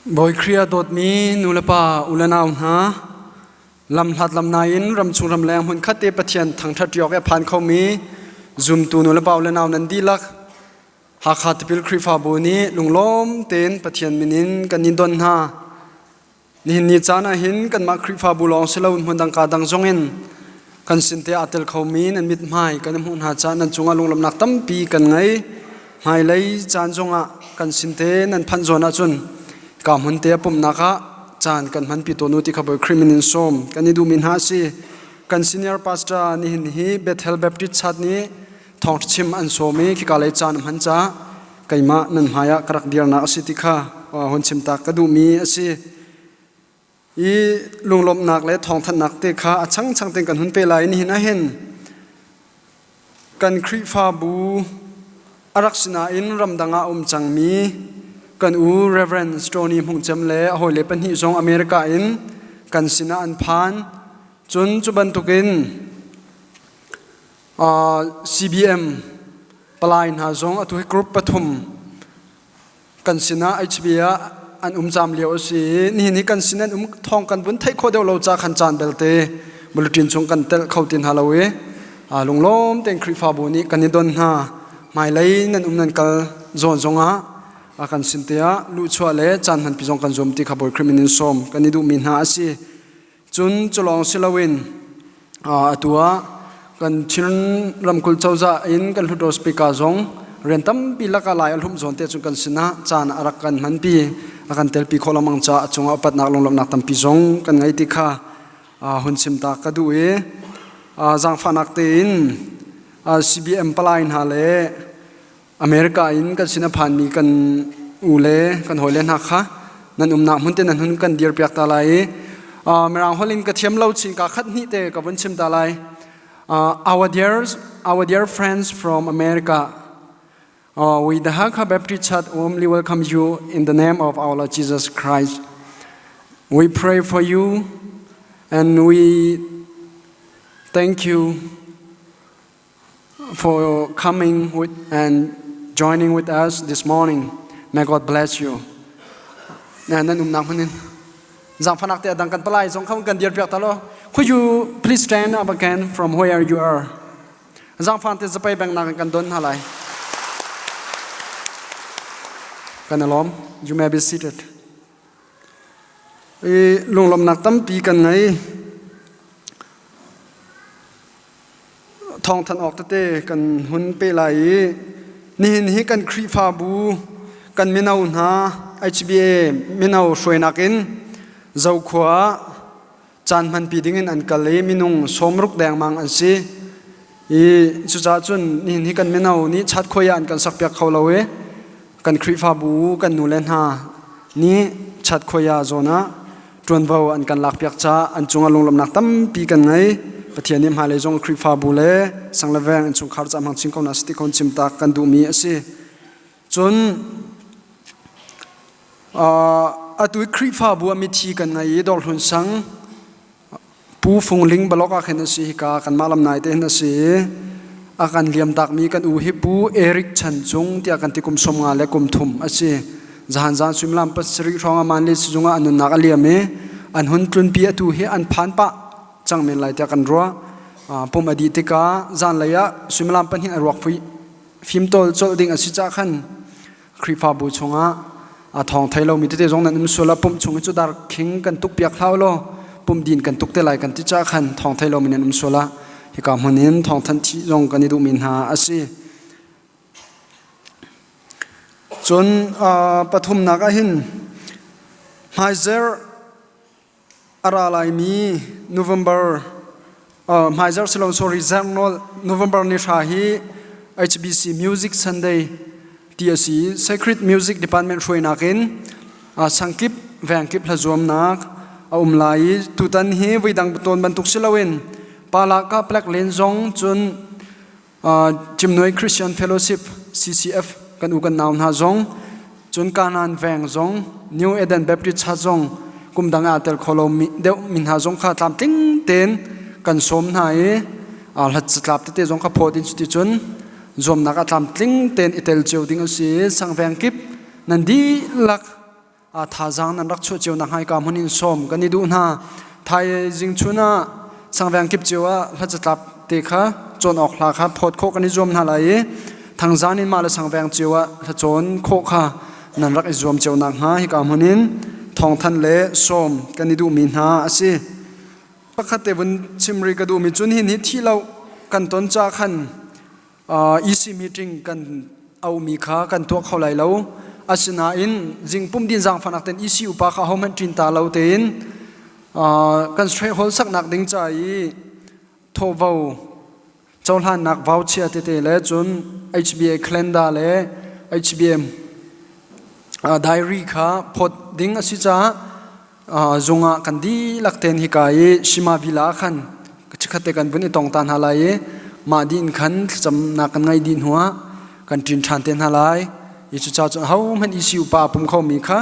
Bawi Khrih a dawtmi nulepa u le nau hna, lamhlat lamnai in ramchung ramleng hmunkhat te Pathian thangṭhat riok i a phan khomi zumtu nulepa u le nau nan dihlak Hakha Tipil Khrihfabu nih lunglawm tein Pathian min in kan in don hna. Nihin ni caan ah hin kanmah Khrihfabu lawng si loin hmun dang ka dang zongin kan sin te aa tel khomi nan mithmai kan i hmuh hna caah nan cungah lunglawmhnak tampi kan ngei. Hmailei caan zongah kan sin te nan phanh zawn ahcun ka hmun te a pumhnak ah caan kan hmanpi tawn u ti kha Bawi Khrih min in sawm kan i duhmi hna a si. Kan senior pastor nihin hi Bethel Baptist Church nih thawngṭha chim an sawm i khika lei caan a hman caah keimah nan hmaiah ka rak dirnak a si ti kha hun chim ta ka duhmi a si. I lunglawmhnak le thawngthanhnak te kha a changchang tein kan hun pe lai. Nihin ah hin kan Khrihfabu a rak sinain ramdang ah a um cangmi kan u Reverend Stony Hmung Cem le a hawile pahnih zong America in kan sinah an phan. Cun cu bantukin CBM palai hna zong atu hi group pathum kan sinah HB ah an um cam lio a si i nihin hi kan sin an um thawng kan vun theih khawh deuh lo ca khan caan belte bulletin chung kan telh kho ti hna lo i lunglawm tein Khrihfabu nih kan i don hna. Hmailei nan um nan kal zawn zongah a kan sin te ah luhchuah le caan hmanpi zong kan zuam ti kha Bawi Khrih min in sawm kan i duhmi hna a si. Cun culawng si loin atu ah kan Chin ramkulh cozah in kan Hluttaw Speaker zong rian tampi lakah lai a hlumh zawn te cun kan sinah caan a rak kan hmanpi a kan telpi khawh lengmang caah a cungah upatnak lunglawmhnak tampi zong kan ngei ti kha hun chim ta ka duh i zaangfahnak tein CBM palai hna le America in kan sin a phanmi kan u le kan hawile hna kha nan umnak hmun te nan hun kan dirpiak ta lai i Mirang holh in ka thiam lo chin ka khat hnih te ka vun chim ta lai. Our dear friends from America, we the Hakha Baptist Church warmly welcome you in the name of our Lord Jesus Christ. We pray for you and we thank you for coming with and joining with us this morning. May God bless you. Nan umnak hmun in zangfanak te adang kan palai zong kha kan dir piak ta lo. Could you please stand up again from where you are? Zangfan te zapai bang nak kan don ha lai. Kan alom. You may be seated. I lunglawmnak tampi kan ngei. Thawngthanh awk tete kan hun pe lai i nihin hi kan Khrihfabu kan mino hna HBA mino hruainak in Zokhua ah caan hmanpi dingin an kal i minung sawmruk dengmang an si. I cucaah cun nihin hi kan mino nih chatkhoi ah an kan sakpiak kho lo i kan Khrihfabu kan nule hna nih chatkhoi ah zawn ah ṭuanvo an kan lakpiak caah an cungah lunglawmhnak tampi kan ngei. Pathian nih hmailei zong Khrihfabu le sang le veng innchungkhar ca hmang chin ko hna seh ti kon chim tak kan duhmi a si. Cun atu i Khrihfabu ah mithi kan ngei i Dawrhlun sang Pu Fung Ling balok ah khin a si hika kanmah lam nai te hin a si i a kan liam takmi kan u hi Pu Eric Chan Cung tiah kan ti kum 50 le kum thum a si. Zahan zan suimilam pasarih hrawng ah Manli sizung ah an nunnak a liam i an hun tlunpi atu hi an phan pah cang men lai tiah kan ruah. Pum a dih tikah zanlei ah suimilam pahnih a ruak fimtawl colh ding a si cah khan Khrihfabu chungah a thawng thei lomi tete zong nan um sual ah pumh chung hi cu dar khing kan tuk piak hlau law pum din kan tuk te lai kan ti cah khan thawng thei lomi nan um sual ah hika hmun in thawng thanh thih zong kan i duhmi hna a si. Cun pathumnak ah hin hmaizer a ra laimi November hmaizer silon sorry zarhnawl November ni hra hi HBC Music Sunday ti a si. Sacred Music Department hruainak in sangkip vengkip hlazuamnak a um lai i tutan hi voidang tawn bantuk si loin Palaka Plek Len zong cun Cimnuai Christian Fellowship CCF kan u kan nau hna zong cun Kanan veng zong New Eden Baptist Church zong kum dang ah tel kho lo mi deuh mi hna zong kha tlamtling tein kan sawm hna i hlat catlap tete zong kha phawt in cuti cun zuamnak ah tlamtling tein i tel cio ding a si. Sangveng kip nan dihlak. Thazaang nan rak chuah cio nakhnga hika hmun in sawm kan i duh hna. Thaizing chun ah sangveng kip cio ah hla catlap te kha cawn awk hla kha phawt khawh kan i zuam hna lai i thangzan in mah le sangveng cio ah hla cawn khawh kha nan rak i zuam cio nakhnga hika hmun in thawngthanh le sawm kan i duhmi hna a si. Pakhat te vun chim rih ka duhmi cun hin hi thi lo kan ton ca khan EC meeting kan aumi kha kan tuah kho lai lo. Asinain zingpum din zaangfahnak ten EC upa kha hohmanh ṭin ta lo tein kan hol saknak ding ca i thawhvo cohlannak voucher tete le cun HBA calendar le HBM diary kha phawt ding a si caah zung ah kan dihlak tein hika i Shima Villa ah khan chikkhat te kan vun i tong ta hna lai i mah dih in khan thlacamnak kan ngeih dih hnuah kan ṭin ṭhan te hna lai. I cucaah cun ahohmanh EC upa a pum khomi kha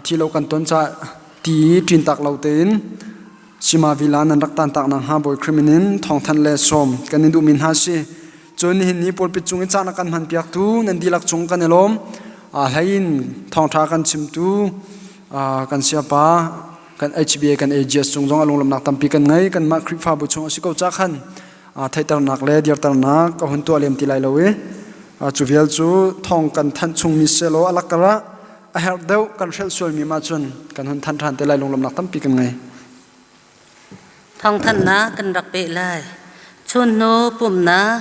thi lo kan ton caah ti i ṭin tak lo tein Shima Villa nan rak tan tak nakhnga Bawi Khrih min in thawngthanh le sawm kan in duhmi hna si. Cun nihin ni pulpit cung i caan a kan hmanpiaktu nan dihlak cung kan i lawm. Hlei in thawngṭha kan chimtu kan siapa kan HBA kan AGS cung zong a lunglawmnak tampi kan ngei. Kanmah Khrihfabu chung a si ko ca khan theihternak le dirternak ka hun tuah lem ti lai lo i cu vial cu thawng kan thanh chungmi selaw a lakar ah a herh deuh kan hrelh sualmi mah cun kan hun thanh ṭhan te lai lunglawmnak tampi kan ngei. Thawngthanhnak kan rak peh lai. Chun hnu pumhnak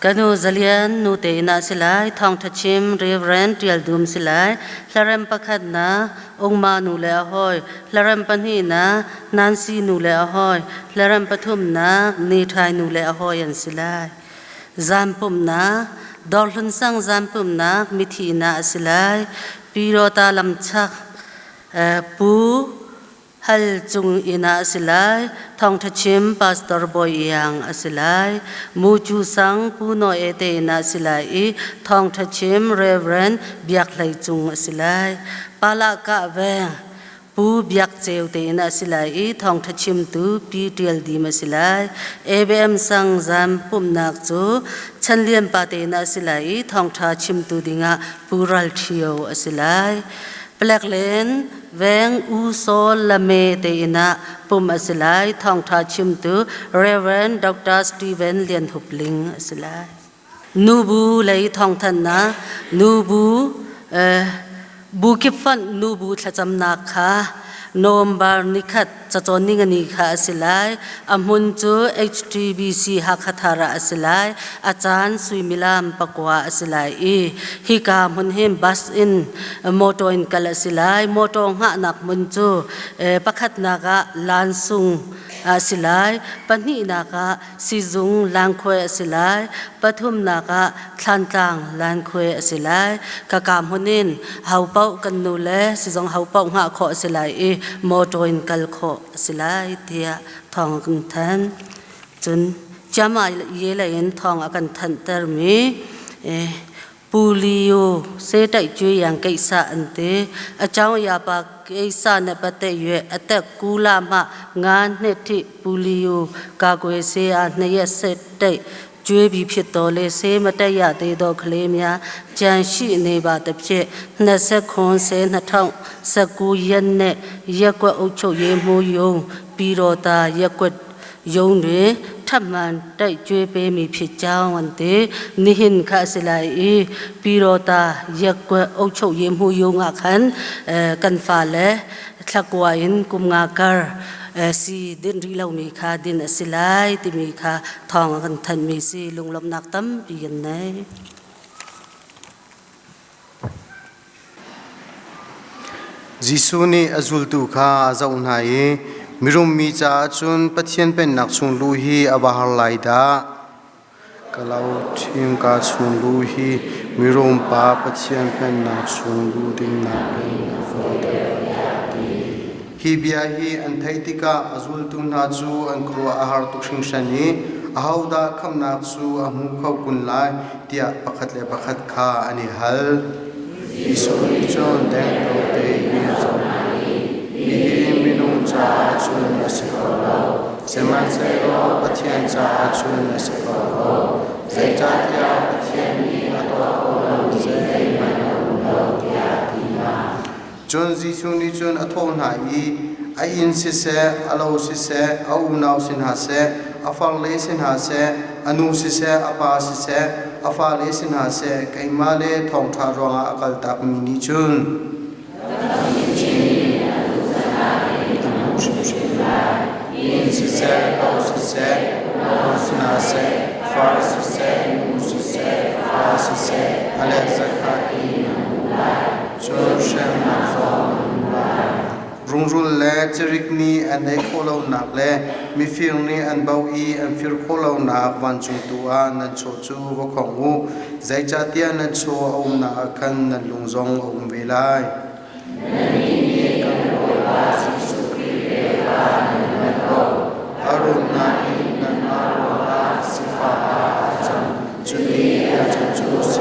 ka nu Zalian nu te inn ah si lai. Thawngṭha chim Reverend Ṭial Dum si lai. Hlarem pakhatnak Ungma nu le a hawi. Hlarem pahnihnak Nancy nu le a hawi. Hlarem pathumnak Ni Ṭhai nu le a hawi an si lai. Zan pumhnak Dawrhlun sang zan pumhnak mithi inn ah a si lai. Pirota lamchak Pu Hal Cung inn ah a si lai. Thawngṭha chim Pastor Bawi Iang a si lai. Mucu Sang Pu Nawi te inn ah a si lai i thawngṭha chim Reverend Biak Hlei Cung a si lai. Palahkah veng Pu Biak Ceu te inn ah a si lai i thawngṭha chimtu Pi Ṭial Dim a si lai. ABM Sang Zam pumhnak cu Chanlian pa te inn ah a si lai i thawngṭha chimtu dingah Pu Ral Ṭhio a si lai. Pleklen veng U Saw Lame te inn ah pum a si lai. Thawngṭha chimtu Reverend Dr. Stephen Lian Hup Ling a si lai. Nubu lei thawngthanhnak nubu bu kip fonh nubu thlacamnak kha November nikhat cacawn ningani kha a si lai. A hmun cu HTBC Hakhathar ah a si lai. A caan suimilam pakua a si lai i hika hmun hi bus in motor in kal a si lai. Motor hngahnak hmun cu pakhatnak ah Lansung a si lai. Pahnihnak ah sizung langkhuai a si lai. Pathumnak ah Thlantlang lankhuai a si lai. Kaka hmun in ho paoh kan nu le sizung ho paoh hngah khawh a si lai i motor in kal khawh a si lai tiah thawng a kan thanh. Cun Chiama ye lei in thawng a kan thanhtermi Pu Liu se taih cu yang keisa an ti. A chang ya pa keisa na pa te yue a te ku la ma nga hne thi Pu Liu ka kwe se a hne ye se taih ကျွေးပြီးဖြစ်တော်လေဆေးမတက်ရသေးသောကလေးများကြံရှိနေပါသဖြင့်29ဆယ်2019ရက်နေ့ရက်ကွက်အုပ်ချုပ်ရေးမှူးရုံးပြီးတော့တာရက်ကွက်ရုံးတွင်ထပ်မံတိုက်ကျွေးပေးမည်ဖြစ်ကြောင်းဝန်တေနိဟင်ခအစလိုက်ဤပြီးတော့တာရက်ကွက်အုပ်ချုပ်ရေးမှူးရုံးအခန်းအဲကန်ဖာလဲထကွာင်ကုမငါကာ si din ri lomi kha din a si lai timi kha thawng a kan thanhmi si lunglawmhnak tampi kan nei. Jesuh nih a zultu kha a zoh hna i mirum mi caah cun Pathian Pennak chung luh hi a va har lai dah. Ka lo ṭhimka chung luh hi mirum pa Pathian Pennak chung luh ding nakin a fawi deuh tiah a ti. Hi bia hi an theih tikah a zultu hna cu an khuaruah a har tuk hringhran i ahodah khamhnak cu a hmu kho kun lai tiah pakhat le pakhat kha an i hal. Jesuh nih cun dengteo tein a zoh hna i, Hihi minung caah cun a si kho lo, sihmanhsehlaw Pathian caah cun a si kho ko, zeicahtiah Pathian nih a tuah khawh lomi zeihmanh a um lo, tiah a ti. Cun Jesuh nih cun a thawh hna i, A inn siseh, a lo siseh, a unau si hna seh, a farle si hna seh, a nu siseh, a pa siseh, a fale si hna seh, keimah le thawngṭha ruangah a kaltakmi nih cun inn siseh, lo siseh, lo si hna seh, far siseh, nu siseh, fa siseh, a let zakhat in an hmuh lai. Cun hremnak zong an hmu lai. Rungrul le cirik nih an ei khawh lonak le mifir nih an bauh i an fir khawh lonak vancung tu ah nan chaw cu va khong u, zeicahtiah nan chaw a umnak ah khan nan lung zong a um ve lai. Nannih nih kan Bawipa Jesuh Khrih vel kha nan hngalh ko. A rumnak in nanmah ruangah sifah ah a cang. Cu ni a chan cu.